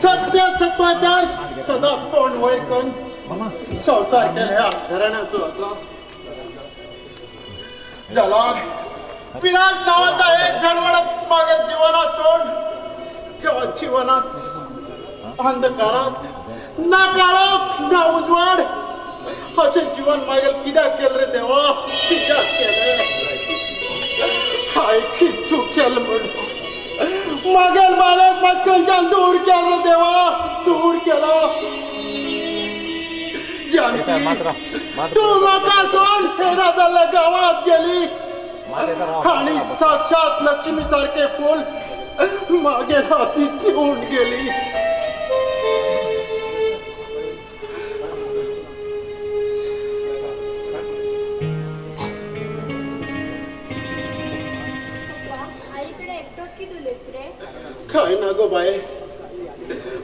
सत्य सत्वाचार सदा तोंड वयर करून संवसार केले ह्या घराण्याचो जाल्यार विनाश नांवाचा एक झणवडत मागे जीवनात सोड तेव्हा जीवनात अंधकारात ना काळोख ना उजवाड अशें जीवन मागीर कित्याक केलें रे देवा, कित्याक केलें? हांवें कितें चूक केलें म्हूण मागेल बालक मातकनच्यान दूर केलो देवा, दूर केलो. जानकी तूं म्हाका सोड हेरा जाल्ल्या गांवांत गेली आनी साक्षात लक्ष्मी सारकें फूल मागेल हातीत दिवन गेली. काय ना गो बाये,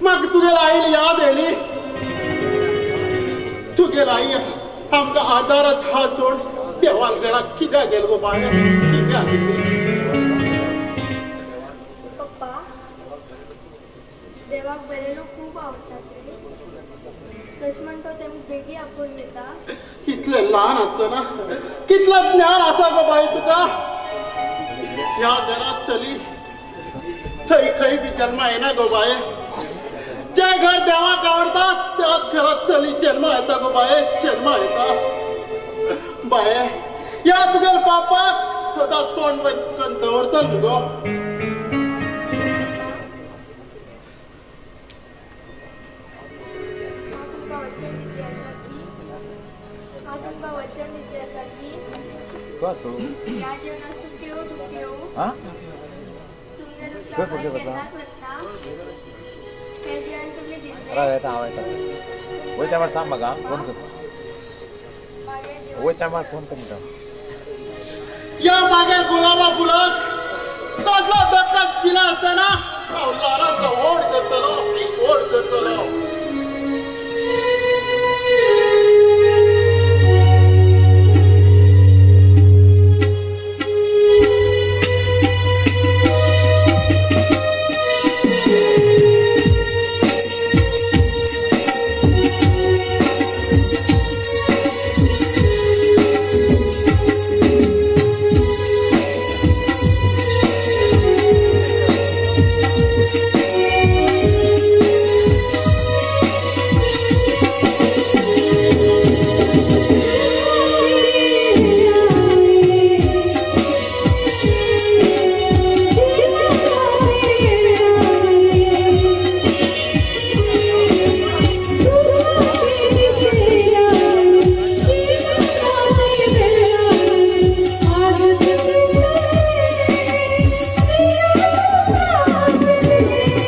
म्हाका तुगेल्या आईली याद येयली. तुगेल्या आई आमकां आदारात हात सोड देवाल घराक कित्याक गेल गो बाये, कित्याक गेली? पप्पा, देवाक बरे लोक खूब आवडटात रे, तशें म्हण तो तेमकां बेगीन आपोवन घेता. कितलें ल्हान आसतना कितलें ज्ञान आसा गो बाये तुका. ह्या घरात चली थंय खंय बी जल्मा येना गो बाये. जे घर देवाक आवडटा त्याच घरात चली जल्मा येता गो बाये, जल्मा येता. बाये ह्या तुगेल्या पापाक सदां तोंड वयर दवरता न्हू गो. वयता सांग म्हाका फोन कर, वयता म्हाका फोन कर म्हणटा. ह्या मागीर गुलाबा फुलाक कसलो धक्का दिला आसतना हांव ल्हानाचो व्हड करतलो, व्हड करतलो. Thank you.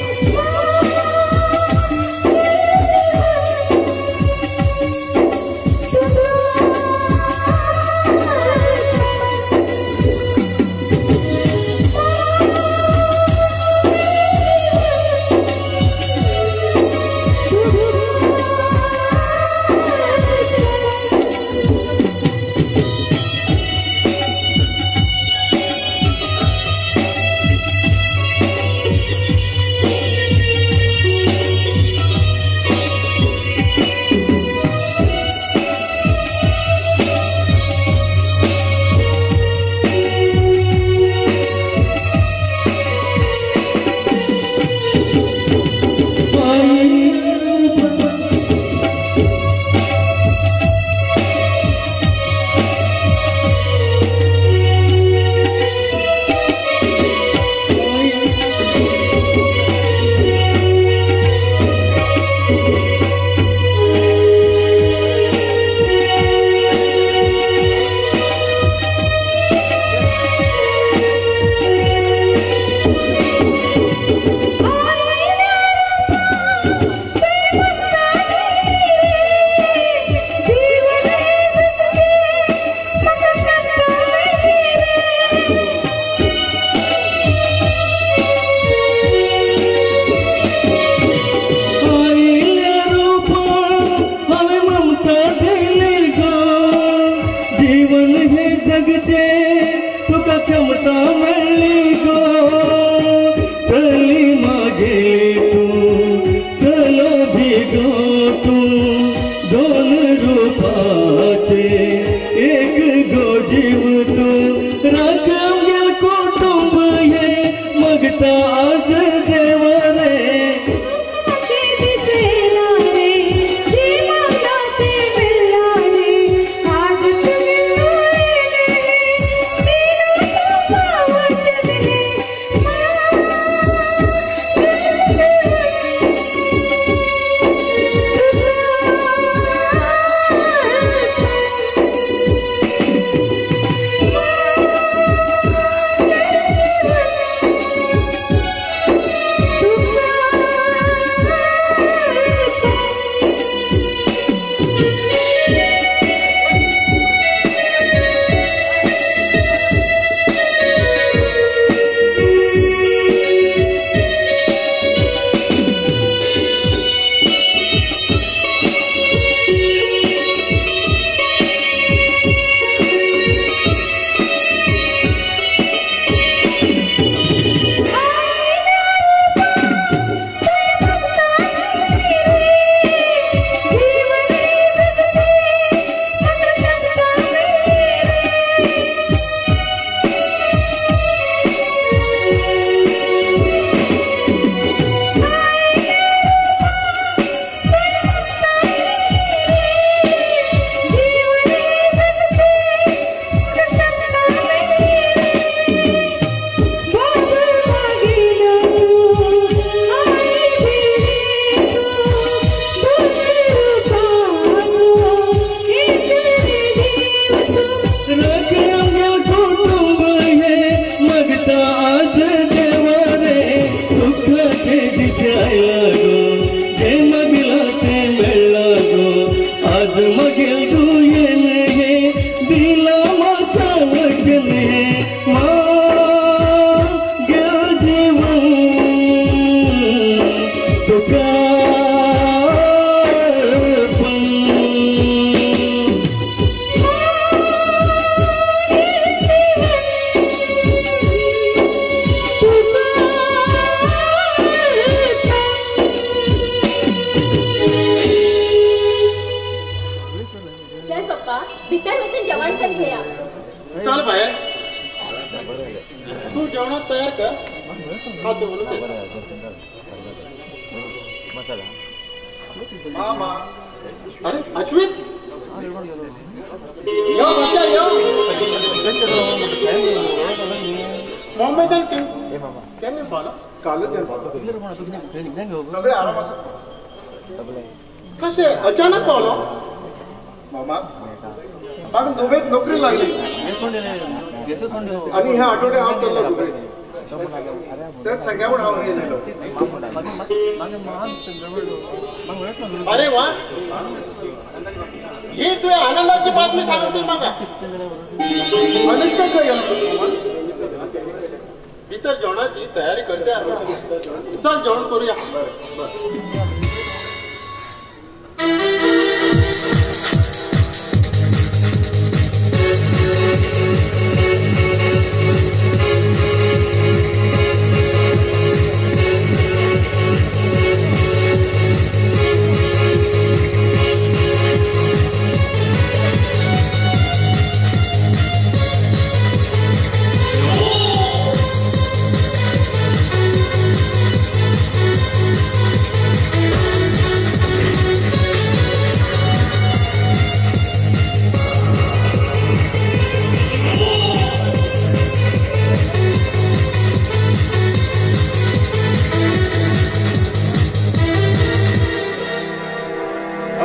इथे आयला गो जेम बिलाचे मेळ्ळा गो आज मगेल तुयेन हे दिला माता वचन हे मागेल जीवन तुका अर्पण. चल पप्पा, भितर वचून जेवण कर घेया. चल बाहेर, तू जेवणात तयार कर, हात धुवून दे. मामा. अरे अश्विन, यो बच्चा यो. मुंबईच्यान केन्ना पावलो? कालच सगळे आराम आसात. कशें अचानक पावलो? मामा, म्हाका दुबयत नोकरी लागली आनी ह्या आठवड्यात हांव चल्लो दुबय. तेच सगळ्या म्हूण हांव येयलो. अरे वा, ही तुवें आनंदाची बातमी सांगली म्हाका. अनुष्का खंय गेलो? भितर जेवणाची तयारी करते आसा, चल जेवण करूया.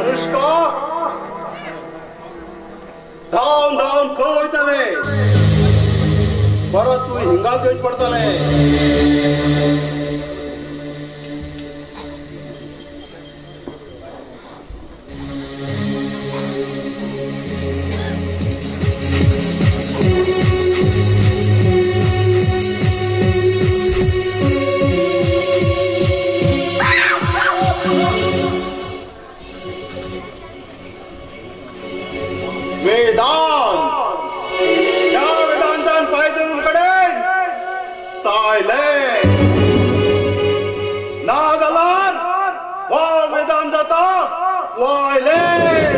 अनुष्का, धांवन धांवन खंय वयताले? परत तूं हिंगाच येवचें पडटलें. वेदांत, ह्या वेदांतान पांय धरून कडेन सायलेंट ना जाल्यार हो वेदांत जाता वायलेंट.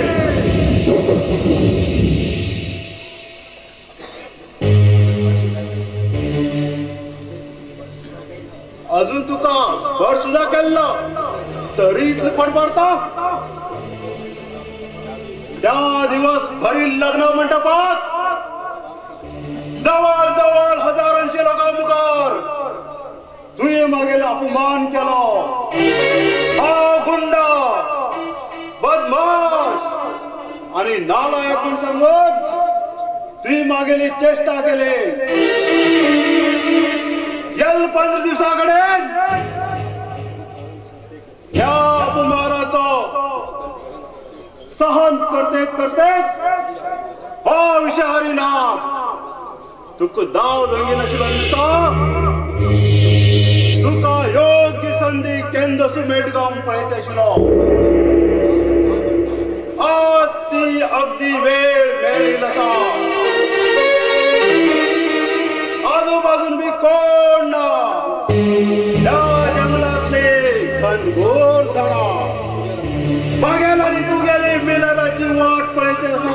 अजून तुका स्पर्श सुद्धा केल्लो तरी इतलें फडफडता. त्या दिवस भरील लग्न मंडपात जवळ जवळ हजारांशे लोकां मुखार तुवें मागेलो अपमान केलो. हा गुंडा, बदमाश आनी नालायक म्हूण सांगून तुवें मागेली चेष्टा केली. गेल 15 दिवसां कडेन ह्या अपमानाचो सहन करते करते हो विषहारी नाग तुका दाव धंगी नाशिल्लो दिसता. तुका योग्य संधी केंद्र सुमेट गांव पळयत आशिल्लो. आज ती अगदी वेळ मेळिल्लो आसा. आजूबाजून बी कोण ना. ह्या जंगलांतली घनघोर झाडां मागेल आनी तुगेली मिलनाची वाट पळयत आसा.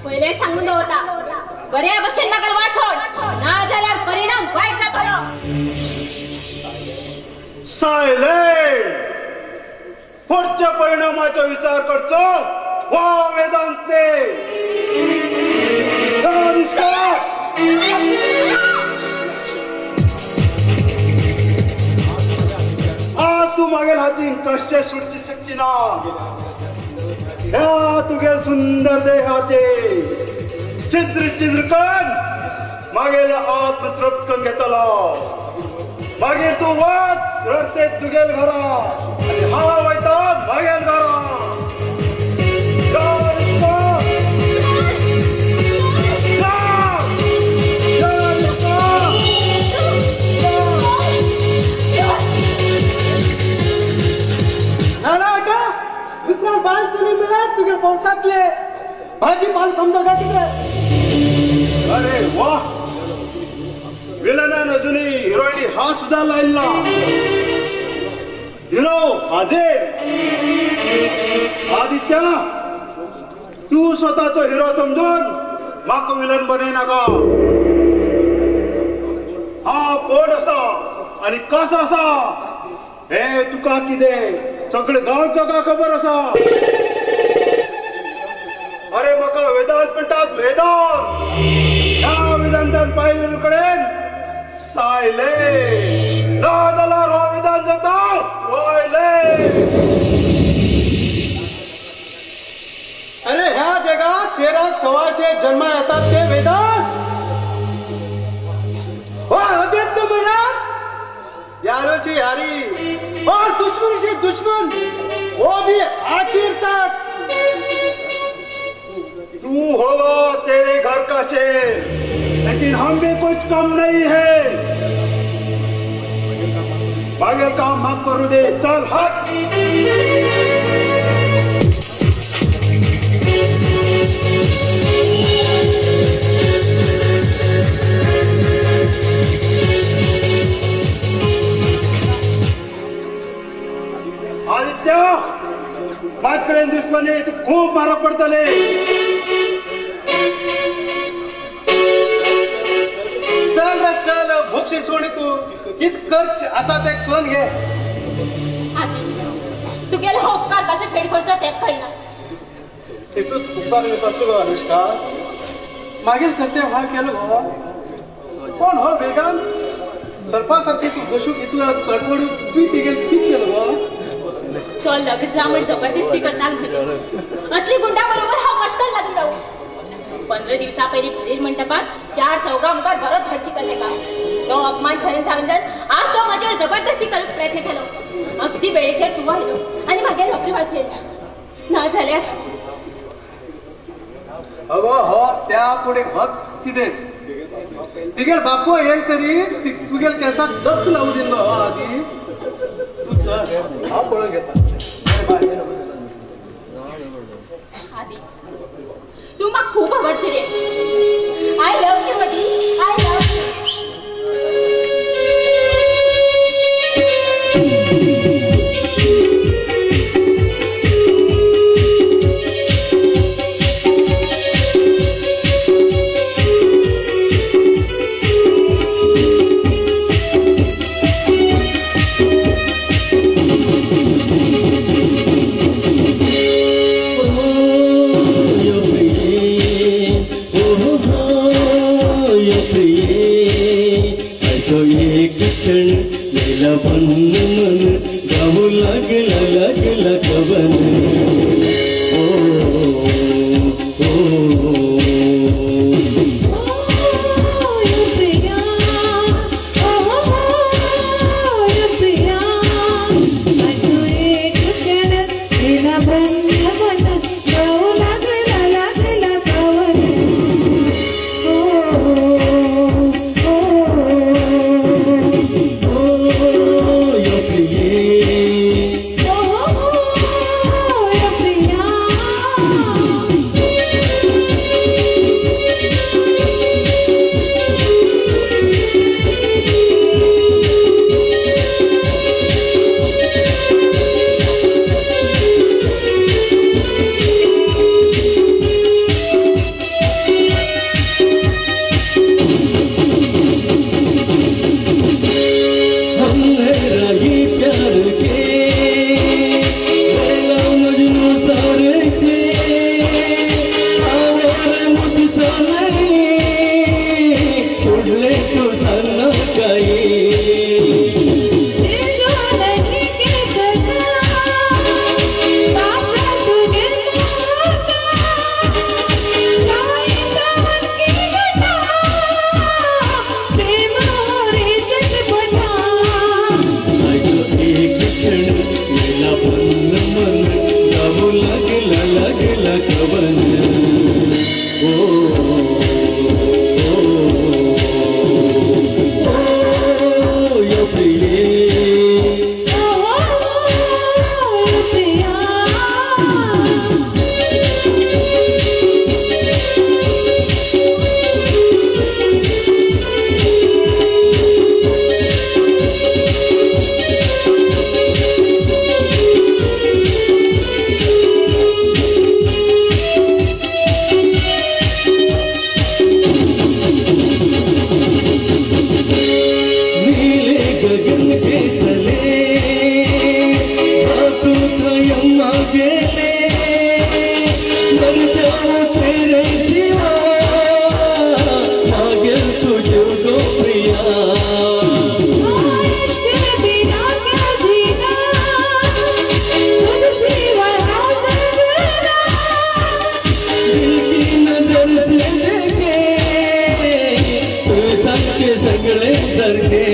पयले सांगून दवरता, बऱ्या भशेन म्हाका वाट सोड, ना जाल्यार परिणाम वायट जातलो. सायलेंट. पुढच्या परिणामाचो विचार करचो वा वेदांत. आज तू मागेल हातीन कशे सुटची शकची ना. ह्या तुगे सुंदर देहाचे छिद्र छिद्र कर मागेले आत्म तृप्त करून घेतलो. मागीर तूं वच रडते तुगेल घरा आनी हांव वयता मागेल घरा. दुसऱ्या बायल चली मेळ्यार तुगे बोलतातले भाजी पाल समजा काय कितें. अरे वा, विलनान अजूनही हिरोईनी हा सुद्धा लायला. हिरो हाजीर. आदित्य, तू स्वतःचो हिरो समजून म्हाका विलन बनय नाका. हा कोण आसा आनी कसो आसा हे तुका कितें सगळे गांवचो का खबर आसा. अरे म्हाका वेदांत म्हणटात वेदांत. ह्या वेदांतान पायले कडेन सायले ना जाल्यार हो वेदांत जाता रोयले. अरे ह्या जगात शेराक सवाशे जन्मा येतात ते वेदांत. हो आदित्य म्हळ्यार यारों से यारी और दुश्मन से दुश्मन, वो भी आखिर तक. तू होगा तेरे घर का शेर, लेकिन हम भी कुछ कम नहीं है. बागेर काम माफ करू दे, चल हट. आदित्य, माझ्याकडेन दुश्मनी तू खूप मारक पडतले. चल रे चल, भोगशी सोडी तू कित खर्च आसा ते करून घे. तुगेले हो उपकार कसे फेड करचो तेच कळना. तितूच उपकार येतात गो अनुष्का. मागीर कर्तव्य हा केलं गो. कोण हो वेगान सर्पा सारखी तू जशू इतलं कडवड तू तिगेल कित केलं गो. तो लग्न जा म्हण जबरदस्ती करताल म्हजे. असली गुंडा बरोबर हांव कशकल लागून रावू. 15 दिवसा पयलीं भरील मंटपात 4 चौगा मुखार बरो धडशी करले का. तो अपमान सहन जावन आज तो म्हजेर जबरदस्ती करूंक प्रयत्न केलो. अगदी वेळेचेर तूं आयलो आनी म्हागे नोकरी वाचयली. ना जाल्यार अगो हो त्या फुडें हक कितें तिगेल बापू येयल तरी तुगेल केसाक दत्त लावून दिल्लो हो आदी. तूं चल, हांव पळोवन घेता. आदी, तूं म्हाका खूब आवडटी रे. I love you Aadi, I love you. Oh, सगळे सारखे